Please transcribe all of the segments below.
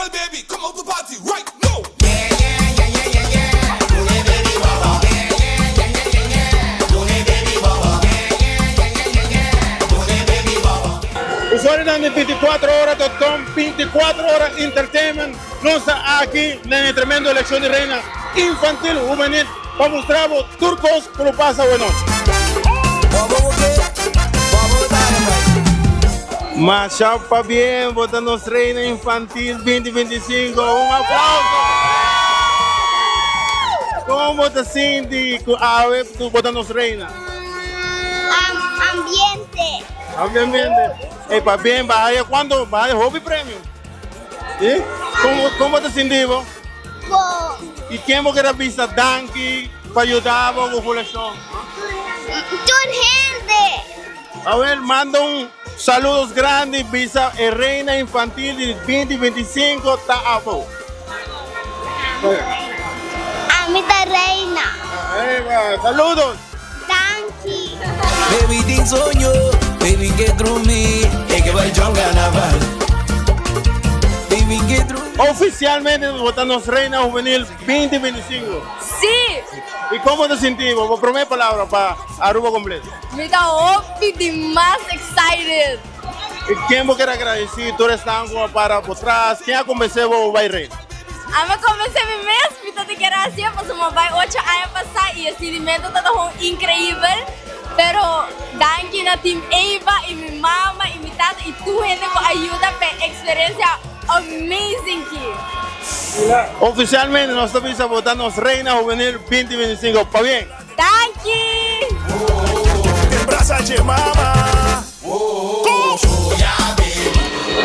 Carnival, baby, come out to party right now. Usuarionan di 24 ora dot com, 24 ora entertainment, nos ta aki na e tremendo eleccion di reina infantil hubenil pa mustra bo tur cos cu lo pasa awe nochi. Masha pabien, bo ta nos reina infantil 2025, un aplauso! Con bo ta sinti cu awe bo ta nos reina? Ambiente. Ambiente. Ey pabien, bo a haya cuanto? Bo a haya hopi premio. Si? Con, con bo ta sinti bo? Bon. Y ken bo kier a bisa danki pa yuda bo cu coleccion? Tur hende. Awel manda un saludos grandi bisa e reina infantil di 2025 ta abo. Ami ta reina. Eba, saludos. Danki. Baby tin soño, baby ke drumi, e ke bai jong carnaval. Baby ke drumi. Oficialmente nos bo ta nos reina juvenil 2025. Sí! Y como ta sinti bo? Bo prome palabra pa Aruba completo. Mi ta hopi di mas excited. Y ken bo kier agradeci tur esnan cu a para bo tras? Ken a convence bo bo bai reina? Ami a convence mi mes, mi ta kier haci pasobra mi a bai ocho aña pasa y e sintimento ta ta increibel. Pero danki na team Eva y mi mama y mi tata y tur hende cu a yuda p'e experiencia amazing ki. Oficialmente nos ta bisa bo ta nos reina juvenil 2025. Pabien! Danki!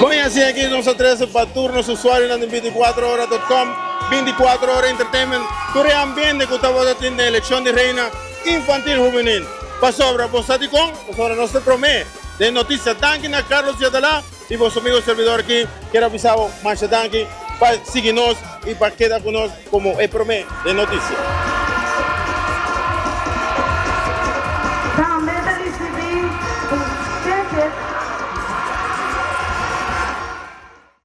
Bon y asina aki nos a trece pa tur nos usuarionan di 24 ora dot com, 24 ora entertainment, tur e ambiente cu tabata tin den eleccion di reina infantil juvenil. Pasobra bo sa dicon? Pasobra nos ta prome den noticia. Danki na Carlos Yadalá y boso amigo servidor aki kier a bisa bo masha danki pa sigui nos y pa keda cu nos como e prome den noticia.